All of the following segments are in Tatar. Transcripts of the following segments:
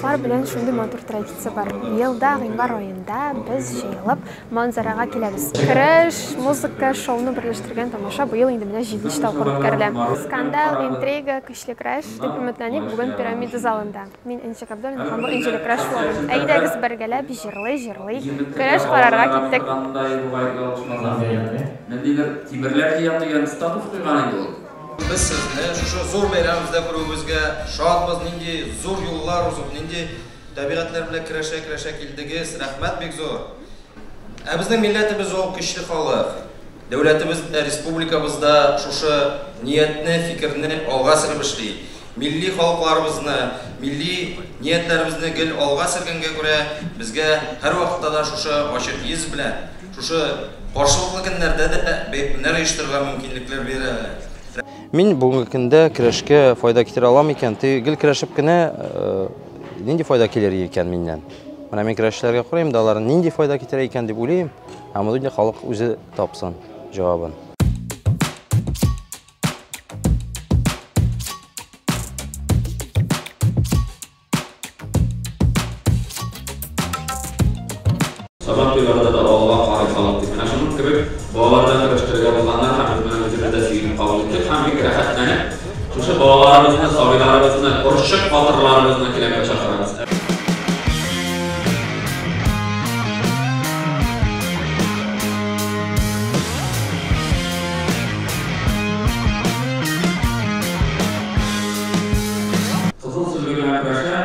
Актанышлар белән шундый матур традиция бар. Елда гыйнвар аенда без җыелып Манзарага киләбез. Көрәш, музыка, шоуны берләштергән тамаша быел инде менә җиденче тапкыр үткәрелә. Скандал, интрига, көчле көрәш дип өметләник бүген Пирамида залында. Мин Энҗе Габдуллина һәм бу Энҗеле көрәш форумы. Әйдәгез бергәләп җырлый-җырлый көрәш карарга киттек. Ниндидер тимерләр җыям дигән статус куйган инде ул. Без сезне шушы зур бәйрәмебездә күрүебезгә шатбыз, нинди зур юллар узып, нинди табигатьләр белән көрәшә-көрәшә килдегез, рәхмәт бик зур. Ә безнең милләтебез ул көчле халык. Дәүләтебез дә, республикабыз да шушы ниятне, фикерне алга сөреп эшли. Милли халыкларыбызны, милли ниятләребезне гел алга сөргәнгә күрә, безгә һәрвакытта да шушы ачык йөз белән, шушы каршылыклы көннәрдә дә бәйрәмнәр оештырырга мөмкинлекләр бирәләр. Мин бүгенге көндә көрәшкә файда китерә алам икән, гел көрәшеп кенә нинди файда килер икән миннән? Менә мин көрәшчеләргә карыйм да, алар нинди файда китерә икән дип уйлыйм, ә моны инде халык үзе тапсын җавабын. Сабан туйларында да алга карый халык дип. Менә шуның кебек балалардан көрәштерергә булганнар һәм без моны үзебез дә сөенеп кабул иттек һәм бик рәхәтләнеп шушы балаларыбызны, сабыйларыбызны, орчык батырларыбызны киләмгә чакырабыз. Кызыл сөлге белән көрәшә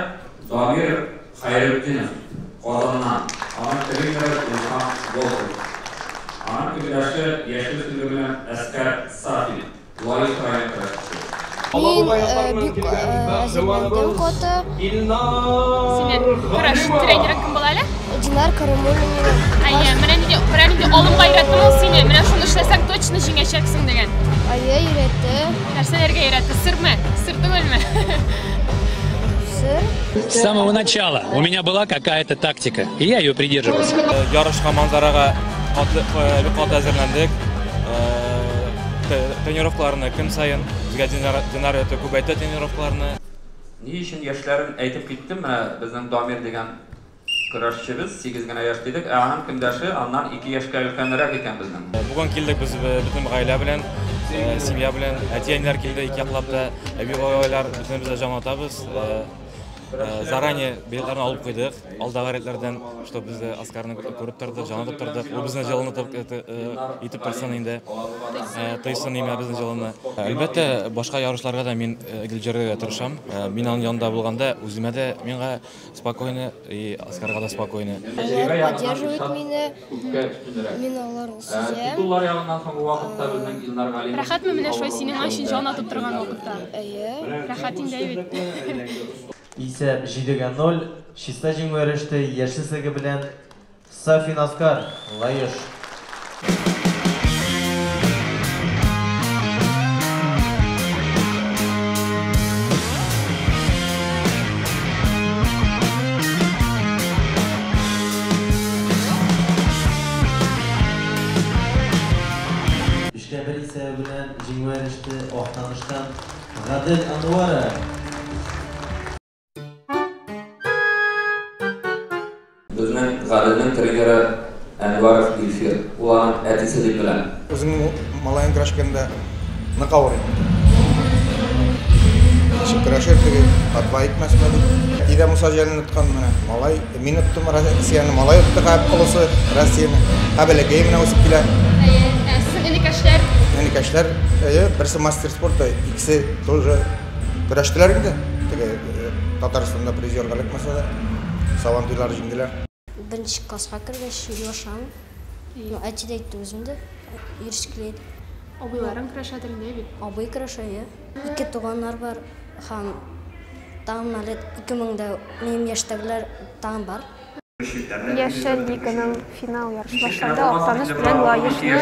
Дамир Хәйретдинов Казаннан. Аның тренеры Илһам Волков. Аның көндәше яшел сөлге белән Әскәр Сафин, Лаеш район көрәшчесе. Мин бик әзерләндем каты. Синең көрәш тренерың кем була әле? Динар Каримуллин. Әйе, менә нинди, менә нинди алымга өйрәттеме ул сине? Менә шуны эшләсәң точно җиңәчәксең дигән. Әйе, өйрәтте. Нәрсәләргә өйрәтте? Сырмы? Сыр түгелме? Сыр. С самого начала у меня была какая-то тактика, и я ее придерживался. Ярышка Манзарага бик каты әзерләндек. Тренировкаларны көн саен, безгә Динар өте күбәйтте тренировкаларны. Ни өчен яшьләрен әйтеп киттем, менә безнең Дамир дигән көрәшчебез 8 генә яшь дидек, ә аның көндәше аннан 2 яшькә өлкәнрәк икән безнең. Бүген килдек без бөтен гаилә белән, семья белән, әти-әниләр килде ике яклап та, әби-бабайлар, бөтенебез дә җан атабыз. Заранее билетларны алып куйдык, алдагы рәтләрдән, чтобы без Оскарны күреп тордык, җанатып тордык. Ул безне җылынытып итеп торсын инде. Тойсын имә безнең җылыны. Әлбәттә, башка ярышларга да мин гел йөрергә тырышам. Мин аның янында булганда үземә дә миңа спокойно и Оскарга да спокойно. Алар поддерживают мине. Мин аларны сөям. Титуллар ягыннан соңгы вакытта безнең Илнар Галимов. Рәхәтме менә шулай синең өчен җан атып торган вакытта? Әйе. Рәхәт инде бит. Исәп 7-0, чиста җиңү иреште яшел сөлге белән Сафин Оскар, Лаеш. Бишкә бер исәбе белән җиңү иреште Актаныштан Гадел Анваров. Безнең Гаделнең тренеры Әнваров Илфир, ул аның әтисе дип беләм. Үзеңнең малаең көрәшкәндә нык авыр инде. Ничек көрәшер теге, фатва әйтмәсме дип. Әти дә Муса Җәлилне тоткан менә. Малай, мин оттым Россияне, малай отты һәм олысы Россияне. Ә бәләкәй менә үсеп килә. Әйе, ә сезнең энекәшләр? Энекәшләр, әйе, берсе мастер спорта, икесе тоже көрәштеләр инде. Теге Татарстанда призерга эләкмәсә дә, Сабан туйлары җиңделәр. Беренче класска кергәч юашам. Әти дә әйтте үзем дә. Йөрис килә иде. Абыйларың көрәшәдер инде бит? Абый көрәшә, әйе. Ике туганнар бар һәм тагын әле 2000 дә минем яшьтәгеләр тагын бар. Яшел лиганың финал ярышы башланды. Актаныш белән Лаешның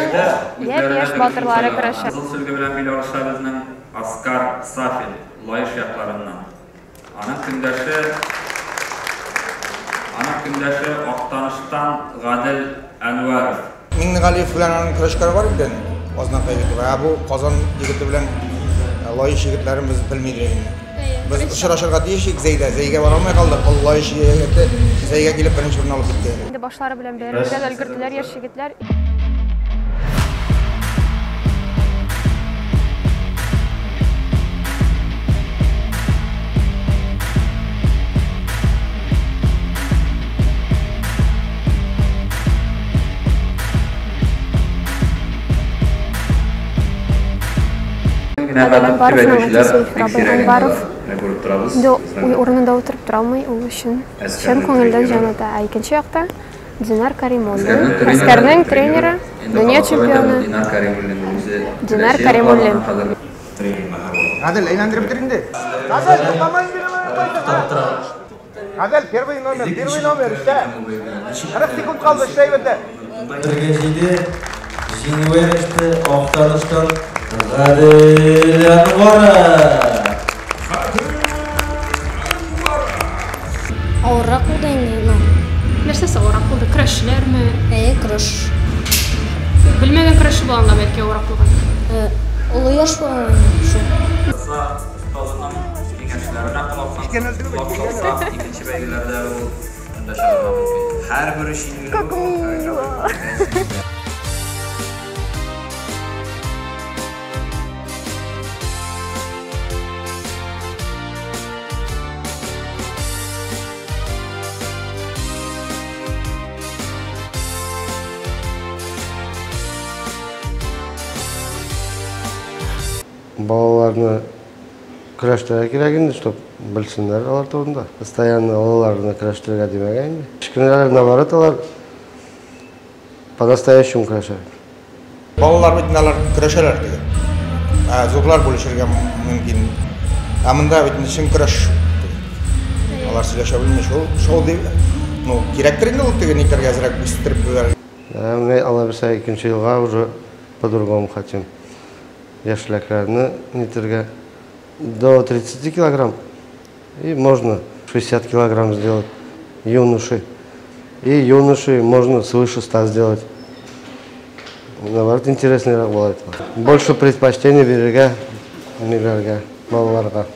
япь-яшь батырлары көрәшә. Кызыл сөлге белән бил алыша безнең Оскар Сафин, Лаеш якларыннан. Аның көндәше Актаныштан Гадел Әнвәров. Миңнегалиев белән аның көрәшкәре бар икән, Азнакай егете. Ә бу Казан егете белән Лаеш егетләрен без белмидек инде. Без очрашырга тиеш идек Зәйдә. Зәйгә бара алмый калдык. Лаеш егете Зәйгә килеп беренче урын алып китте. Инде башлары белән бәрелергә дә өлгерделәр яшь егетләр. Әнваровның әтисе Илфир абый Әнваров инде урынында утырып тора алмый, ул өчен чын күңелдән җан ата. Ә икенче якта Динар Каримуллин, Әскәрнең тренеры, дөнья чемпионы Динар Каримуллин. Гадел, әйләндереп бетер инде. Гадел, туктамай инде. Гадел, первый номер, эштә. 40 секунд калды, эшләй бетте. Бергә җиде, җиңүгә иреште Актаныштан Гадел Әнваров. Авыррак булды инде, ну. Нәрсәсе авыррак булды? Көрәшчеләрме? Әйе, көрәш. Белмәгән көрәшче булганга бәлки авыррак булган. Олы яшь булган шул. Остазының киңәшләренә колак салса, икенче бәйгеләрдә ул көндә чыгарга мөмкин. Һәрбер өчен. Как мило. Балаларны көрәштерергә кирәк инде, чтоб белсеннәр алар турында. Постоянно олыларны көрәштерергә димәгән инде. Кечкенәләр, наоборот, алар по-настоящему көрәшә. Балалар бит алар көрәшәләр теге. Ә зурлар бүлешергә мөмкин. Ә монда бит чын көрәш. Алар сөйләшә белми, шул шул дип, ну, кирәктер инде ул теге нитәргә әзрәк үстереп җибәрергә. Менә алла бирсә, икенче елга уже по-другому хотим. Яшьләрне нитәргә до 30 килограмм и можно 60 килограмм сделать юноши. И юноши можно свыше 100 сделать. Наоборот, интересныйрак була. Больше предпочтение бирергә ниләргә, балаларга.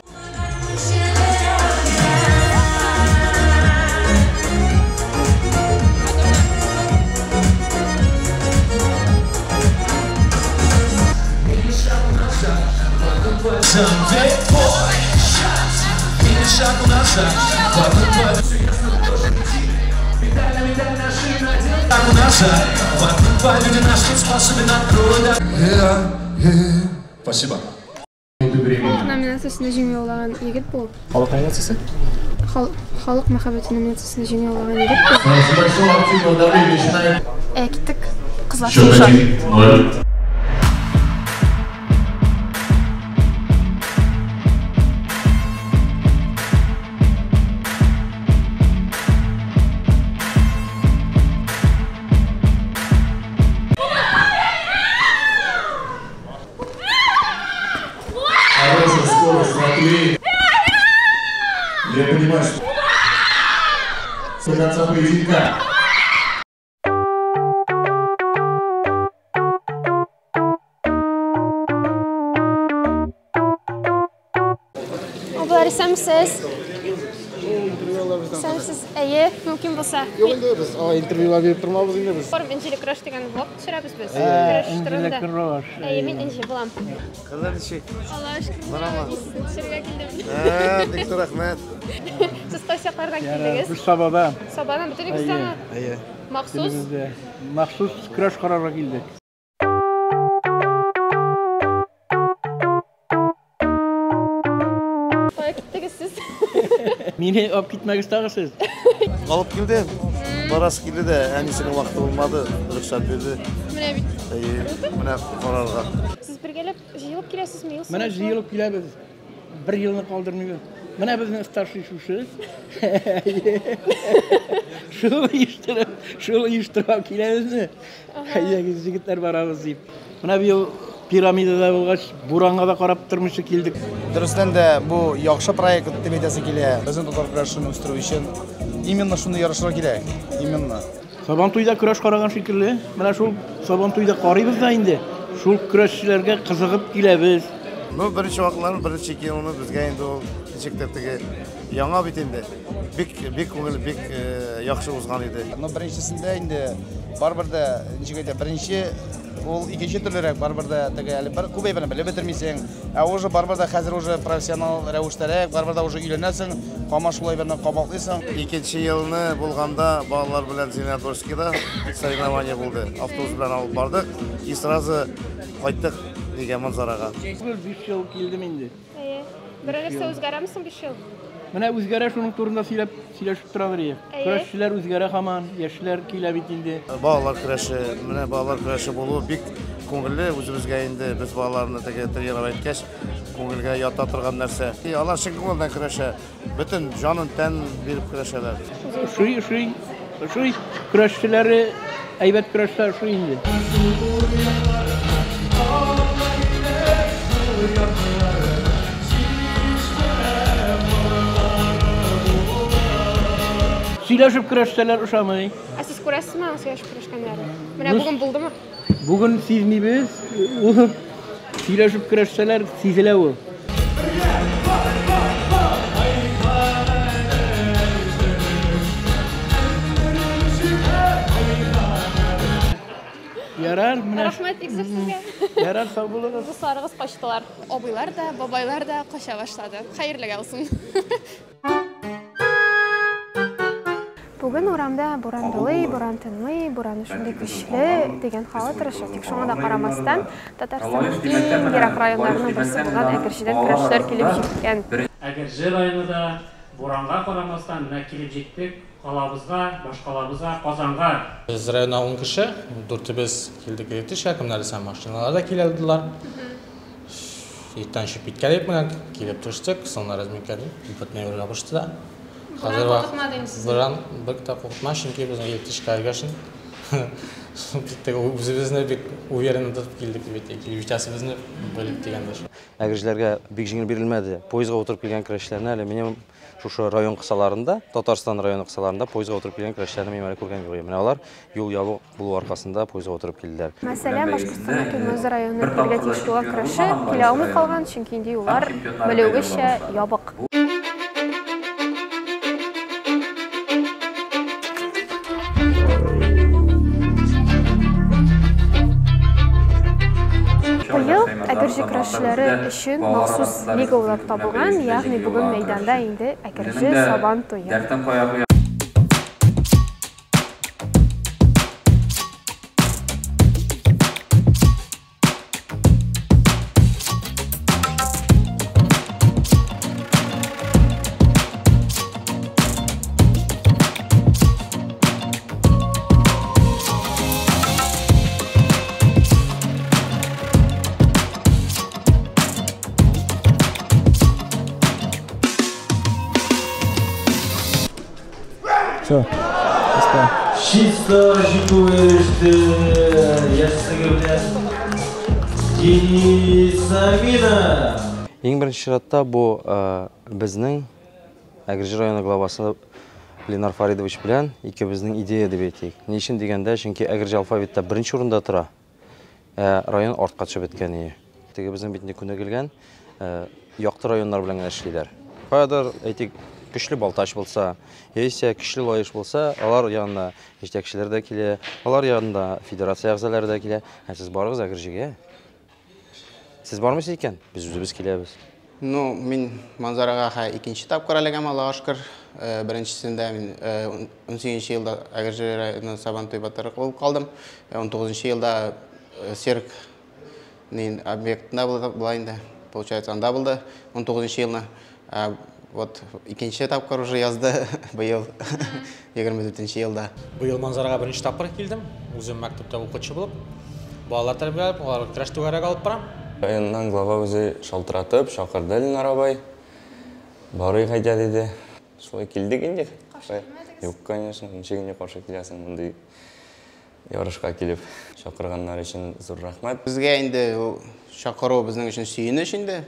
Спасибо. Халык номинациясендә җиңү яулаган егет бу. Халык номинациясе? Халык мәхәббәте номинациясендә җиңү яулаган егет бу. Ә, киттек. Кызлар Счет шуыша. 1-0. Хорошая скорость, смотри. Я понимаю, что до конца поединка. Абылар, исәнмесез. Исәнмесез. Әйе, мөмкин булса. Юк инде без алай интервьюлар биреп тормабыз инде без. Форум Энҗеле көрәш дигән блог төшерәбез без. Ә, Көрәш Энҗеле турында. көрәш, Әйе, мин Энҗе булам. Кызлар ничек? Аллаһ шөкер. Барамы? Мин сезне төшерергә килдем. Ә, бик зур рәхмәт. Сез кайсы яклардан килдегез? Без Сабадан. Сабадан бөтенегез дә Әйе. Махсус? Килебез. Махсус көрәш карарга килдек. Кая киттегез сез? Мине алып китмәгез тагы сез. Алып килдем. Барасы килде дә, әнисенең вакыты булмады, рөхсәт бирде. Менә бит. Әйе, менә карарга. Сез бергәләп җыелып киләсезме? Ел Менә саен? җыелып киләбез. Бер елны калдырмыйбыз. Менә безнең старший шушы. Шул оештырып, шул оештырып киләбезме? Әйдәгез, егетләр, барабыз дип. Менә быел пирамидада булгач, буранга да карап тормыйча килдек. Дөрестән дә бу яхшы проект дип әйтәсе килә. Безнең татар көрәшен үстерү өчен именно шундый ярышлар кирәк. Именно. Сабантуйда көрәш караган шикелле. Менә шул Сабантуйда карыйбыз да инде. Шул көрәшчеләргә кызыгып киләбез. Ну, беренче вакытлар, беренче килүне безгә инде ул ничектер теге яңа бит инде. Бик бик күңел бик яхшы узган иде. Ну, беренчесендә инде барыбер дә ничек әйтә, беренче ул икенче төрлерәк, барыбер дә теге әле бер күп әйберне белеп бетермисең. Ә уже барыбер дә хәзер уже профессионал рәвештәрәк, барыбер дә уже өйрәнәсең, һаман шул әйберне кабатлыйсың. Икенче елны булганда балалар белән Зеленодольскида соревнование булды. Автобус белән алып бардык и сразу кайттык дигән Манзарага. 5 ел килдем инде. Әйе. Берәр нәрсә үзгәрәме соң 5 ел? Менә үзгәрә, шуның турында сөйләп сөйләшеп торалар иде. Әйе. Көрәшчеләр үзгәрә һаман, яшьләр килә бит инде. Балалар көрәше, менә балалар көрәше булуы бик күңелле үзебезгә инде без балаларны теге тренировать иткәч, күңелгә ята торган нәрсә. И алар чын күңелдән көрәшә, бөтен җанын тән биреп көрәшәләр. Ошый, ошый, ошый. Көрәшчеләре әйбәт көрәшчеләр ошый инде. Сөйләшеп көрәшсәләр ошамый. Ә сез күрәсезме аның сөйләшеп көрәшкәннәрен? Менә Ну, бүген булдымы? Бүген сизмибез. Ул сөйләшеп көрәшсәләр сизелә ул. Ярар, менә. Рәхмәт бик зур сезгә. Ярар, сау булыгыз. Дусларыгыз качтылар. Абыйлар да, бабайлар да кача башлады. Хәерлегә булсын. Бүген урамда буран дулый, буран тынмый, бураны шундый көчле дигән һава торышы. Тик шуңа да карамастан, Татарстанның иң ерак районнарының берсе булган Әгерҗедән көрәшчеләр килеп җиткән. Әгерҗе районы да буранга карамастан менә килеп җиттек калабызга, башкалабызга, Казанга. Без районнан 10 кеше, дүртебез килдек электричка, кемнәр исә машиналарда килә алдылар. Иртән чыгып киткән менә килеп төштек, соңна разминка бөтенләй ябышты да. Буран куркытмады инде сезне? Буран бик тә куркытмады, чөнки безнең электричка килгәч, үзебезне бик уверенно тотып килдек бит, килеп җитәсебезне белеп дигәндә. Әгерҗеләргә бик җиңел бирелмәде. Поездга утырып килгән көрәшчеләрне әле минем шушы район кысаларында, Татарстан районы кысаларында поездга утырып килгән көрәшчеләрне мин әле күргән юк. Менә алар юл ябык булу аркасында поездга утырып килделәр. Мәсәлән, Башкортстанның Туймазы районы килергә тиеш булган көрәшче килә алмый калган, чөнки инде юллар белүегезчә ябык. Быел Әгерҗе көрәшчеләре өчен махсус лига уйлап табылган, ягъни бүген мәйданда инде Әгерҗе Сабан туе. Все, Чиста җиңү иреште яшьлеге белән Денис Аминов. Иң беренче чиратта бу безнең Әгерҗе районы главасы Ленар Фаридович белән икебезнең идея дип әйтик. Ни өчен дигәндә, чөнки Әгерҗе алфавитта беренче урында тора, ә район артка төшеп беткән ие. Теге безнең бит инде күнегелгән якты районнар белән генә эшлиләр. Каядыр, әйтик, көчле Балтач булса, яисә көчле Лаеш булса, алар янына җитәкчеләр дә килә, алар янында федерация әгъзалары да килә. Ә сез барыгыз Әгерҗегә. Сез бармыйсыз икән, без үзебез киләбез. Ну, мин Манзарага ха икенче тапкыр эләгәм, Аллага шөкер. Беренчесендә мин 18 елда Әгерҗе районы Сабантуй батыры булып калдым. 19 елда цирк объектында була инде, получается, анда булды 19 елны. Вот икенче тапкыр уже язды быел 24 елда. Быел Манзарага беренче тапкыр килдем. Үзем мәктәптә укытучы булып, балалар тәрбияләп, аларга көрәш түгәрәге алып барам. Районнан глава үзе шалтыратып чакырды Ленар абай. Барыйк әйдә диде. Шулай килдек инде. Каршы килмәдегез? Юк, конечно, ничек инде каршы киләсең мондый ярышка килеп. Чакырганнар өчен зур рәхмәт. Безгә инде ул чакыру безнең өчен сөенеч инде.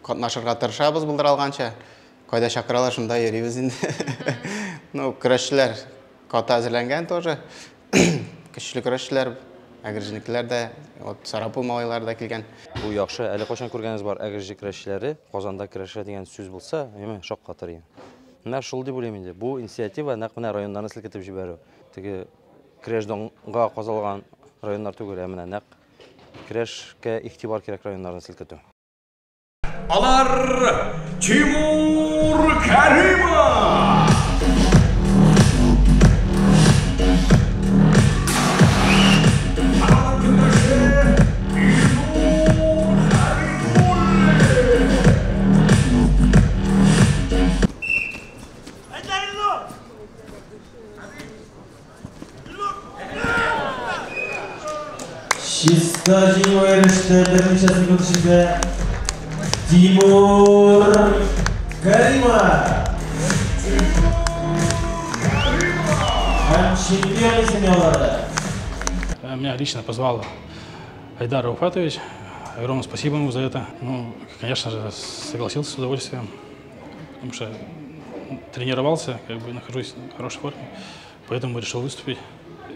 Катнашырга тырышабыз булдыра алганча. Кайда чакыралар, шунда йөрибез инде. Ну, көрәшчеләр каты әзерләнгән тоже. Көчле көрәшчеләр. Әгерҗенекеләр дә, вот Сарапул малайлары да килгән. Бу яхшы. Әле кайчан күргәнегез бар, Әгерҗе көрәшчеләре Казанда көрәшә дигән сүз булса, әйме, шаккатыр идем. Менә шул дип уйлыйм инде. Бу инициатива нәкъ менә районнарны селкетеп җибәрү. Теге көрәш данга казалган районнар түгел, ә менә нәкъ көрәшкә игътибар кирәк районнарны селкетү. Алар Тимур Кәримов! Аның көндәше Илнур Хәбибуллин! Чиста җиңү иреште берничә секунд эчендә Тимур Кәримов. Һәм чемпион исеме яулады. Меня лично позвал Айдар Руфатович. Огромное спасибо ему за это. Ну, конечно же, согласился с удовольствием, потому что тренировался, как бы нахожусь в хорошей форме, поэтому решил выступить.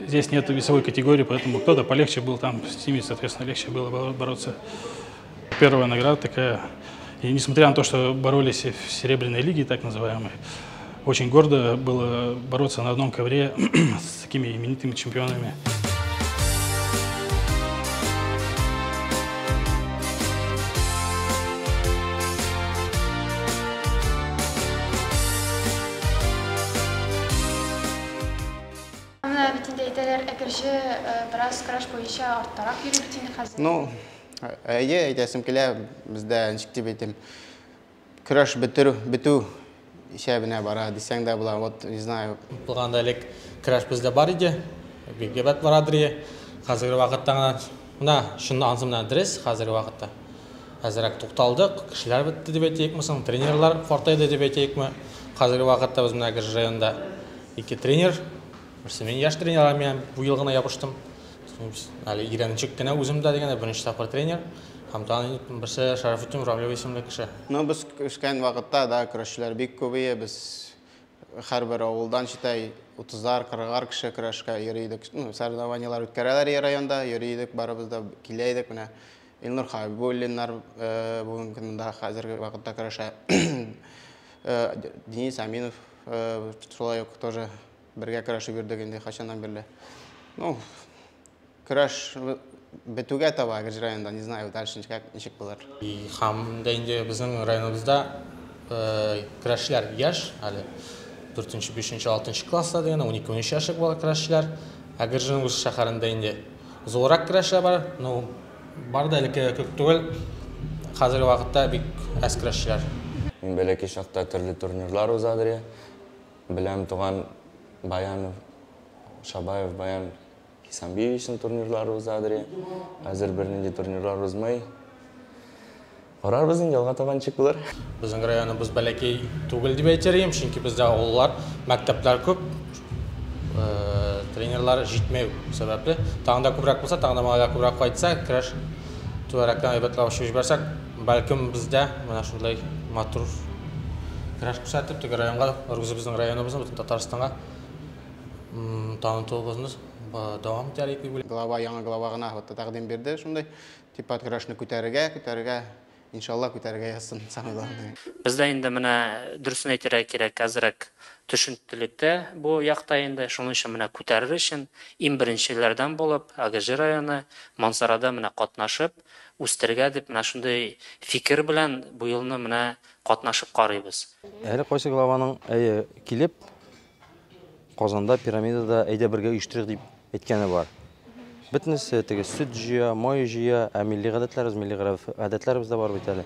Здесь нет весовой категории, поэтому кто-то полегче был там, с ними, соответственно, легче было бороться. Первая награда такая. И несмотря на то, что боролись в серебряной лиге, так называемой, очень гордо было бороться на одном ковре с такими именитыми чемпионами. Менә бит инде әйтәләр, Әгерҗе бераз көрәш буенча арттарак йөри бит инде хәзер. Ну, әйе, әйтәсем килә, бездә ничек дип әйтим, көрәш бетерү, бетү исәбенә бара дисәң дә була. Вот, не знаю. Булганда элек көрәш бездә бар иде, бик әйбәт барадыр иде. Хәзерге вакытта гына менә шунда ансы менә дөрес, хәзерге вакытта. Әзрәк тукталдык, кешеләр бетте дип әйтәйекме соң, тренерлар картайды дип әйтәйекме. Хәзерге вакытта без менә Әгерҗе районында ике тренер, берсе мин яшь тренер, мин бу ел гына ябыштым. Әле өйрәнчек кенә үзем дә дигәндә беренче тапкыр тренер. Һәм тагын берсе Шарафетдин Рамилев исемле кеше. Ну, без үскән вакытта да көрәшчеләр бик күп иде. Без һәрбер авылдан читай 30-ар, 40-ар кеше көрәшкә йөри идек. Ну, соревнованияләр үткәрәләр иде районда, йөри идек, барыбыз да килә идек. Менә Илнур Хабибуллиннар бүгенге көндә хәзерге вакытта көрәшә. Денис Аминов шулай ук тоже бергә көрәшеп йөрдек инде кайчаннан бирле. Ну, көрәш бетүгә таба Әгерҗе районында, не знаю, дальше ничек булыр. Һәм дә инде безнең районыбызда көрәшчеләр яшь, әле 4-нче, 5-нче, 6-нчы класста дигән, 12-13 яшьлек бала көрәшчеләр. Әгерҗенең үз шәһәрендә инде зуррак көрәшчеләр бар, но бар да элекке күп түгел. Хәзерге вакытта бик әз көрәшчеләр. Мин бәләкәй чакта төрле турнирлар узадыр. Беләм туган Баянов, Шабаев Баян Хисамбиевичның турнирлары узадыр. Хәзер бернинди турнирлар узмый. Карарбыз инде, алга таба ничек булыр. Безнең районыбыз бәләкәй түгел дип әйтер идем, чөнки бездә авыллар, мәктәпләр күп, тренерлар җитмәү сәбәпле. Тагын да күбрәк булса, тагын да малайлар күбрәк кайтса, көрәш түгәрәктән әйбәтләп ачып җибәрсәк, бәлкем бездә менә шундай матур көрәш күрсәтеп, теге районга, үзебезнең районыбызны, бөтен Татарстанга танытуыбызны дәвам итәр идек дип уйлыйм. Глава, яңа глава гына вот тәкъдим бирде шундай, типа көрәшне күтәрергә, күтәрергә, иншалла күтәрергә язсын, самое главное. Бездә инде менә дөресен әйтергә кирәк, әзрәк төшенкелектә бу якта инде, шуның өчен менә күтәрер өчен иң беренчеләрдән булып Әгерҗе районы Мансарада менә катнашып үстерергә дип менә шундый фикер белән бу елны менә катнашып карыйбыз. Әле кайсы главаның әйе килеп Казанда пирамидада әйдә бергә оештырыйк дип әйткәне бар. Бөтенесе теге сөт җыя, май җыя, ә милли гадәтләребез, милли гадәтләребез дә бар бит әле.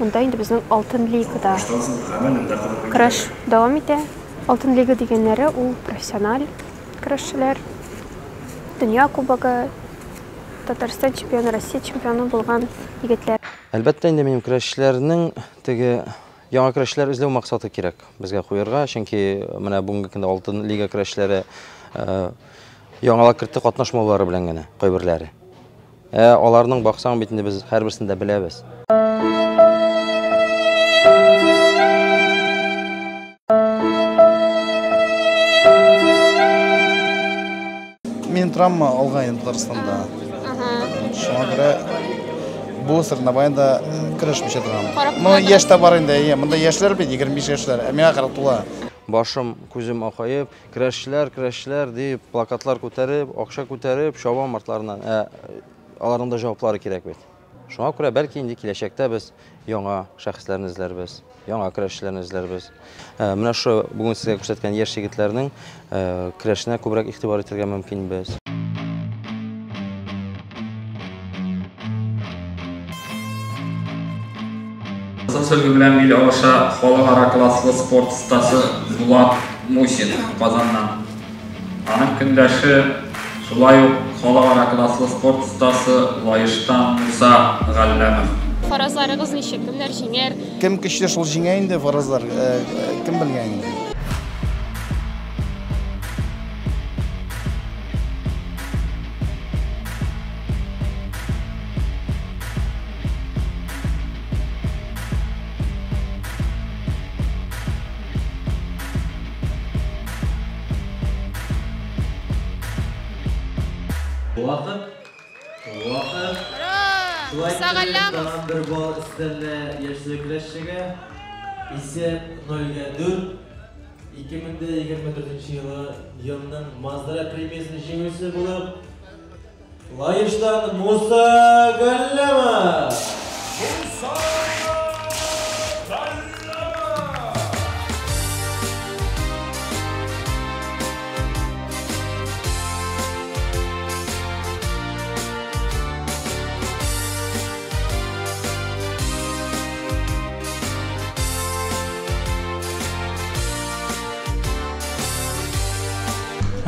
Монда инде безнең Алтын лигада көрәш дәвам итә. Алтын лига дигәннәре ул профессиональ көрәшчеләр, дөнья кубогы, Татарстан чемпионы, Россия чемпионы булган егетләр. Әлбәттә инде минем көрәшчеләрнең теге яңа көрәшчеләр эзләү максаты кирәк безгә куярга, чөнки менә бүгенге көндә Алтын лига көрәшчеләре яңалык кертте катнашмаулары белән генә кайберләре. Ә аларның баксаң бит инде без һәрберсен дә беләбез. Мин травма алган Татарстанда. Шуңа күрә бу соревнованиедә көрәшмичә торам. Ну, яшь тә бар инде, әйе. Монда яшьләр бит, 25 яшьләр. Ә миңа 40 тула. Башым, күзем акаеп, көрәшчеләр, көрәшчеләр дип, плакатлар күтәреп, акча күтәреп, чабам артларыннан. Ә аларның да җаваплары кирәк бит. Шуңа күрә бәлки инде киләчәктә без яңа шәхесләрне эзләрбез, яңа көрәшчеләрне эзләрбез. Менә шу бүген сезгә күрсәткән яшь егетләрнең көрәшенә күбрәк игътибар итәргә мөмкинбез. Кызыл сөлге белән бил алыша халыкара класслы спорт остасы Булат Мусин Казаннан. Аның көндәше шулай ук халыкара класслы спорт остасы Лаештан Муса Галләмов. Фаразларыгыз ничек? Кемнәр җиңәр? Кем көчле шул җиңә инде, фаразлар кем белгән инде. Вакыт, вакыт. Шулай итеп, бер балл өстәлә яшьле көрәшчегә. Исәп 0-4. 2024 елы елның Манзара премиясенең җиңүчесе булып Лаештан Муса Галләмов. Муса Галләмов!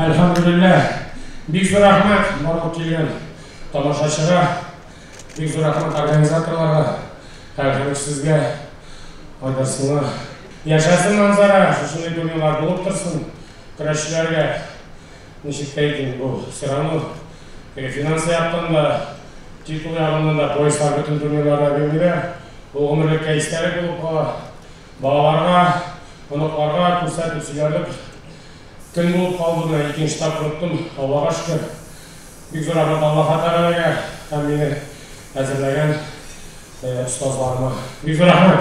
Әлхәмдүлилләһ, бик зур рәхмәт барлык килгән тамашачыга, бик зур рәхмәт организаторларга, һәм сезгә, Айдар сиңа. Яшәсен Манзара, шушындый турнирлар булып торсын, көрәшчеләргә ничек тә әйтим, бу все равно финанс яктан да, титул ягыннан да пояслар бөтен турнирларда бирмиләр. Бу гомерлеккә истәлек булып кала. Балаларга, оныкларга күрсәтеп сөйләрлек көн булып калды, менә икенче тапкыр оттым, Аллага шөкер. Бик зур рәхмәт Аллаһ Тәгаләгә һәм мине әзерләгән остазларыма. Бик зур рәхмәт.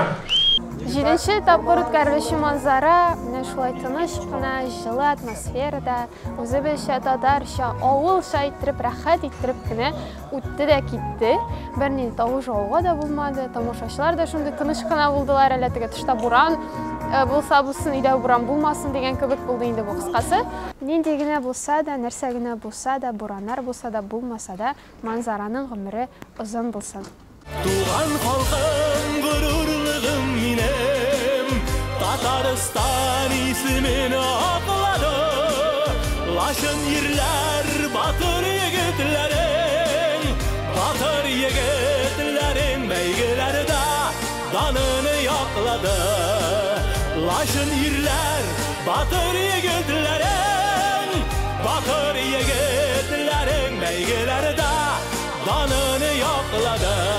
Җиденче тапкыр үткәрелүче Манзара менә шулай тыныч кына, җылы атмосферада, үзебезчә, татарча, авылча иттереп, рәхәт иттереп кенә үтте дә китте. Бернинди тавыш гауга да булмады, тамашачылар да шундый тыныч кына булдылар, әллә теге тышта буран булса булсын, өйдә буран булмасын дигән кебек булды инде бу кыскасы. Нинди генә булса да, нәрсә генә булса да, бураннар булса да, булмаса да, Манзараның гомере озын булсын. Туган халкым, горурлыгым минем, Татарстан исемен аклады. Лачын ирләр, батыр егетләрең, батыр егетләрең бәйгеләрдә данын яклады. Лачын ирләр, батыр егетләрең, батыр егетләрең бәйгеләрдә данын яклады.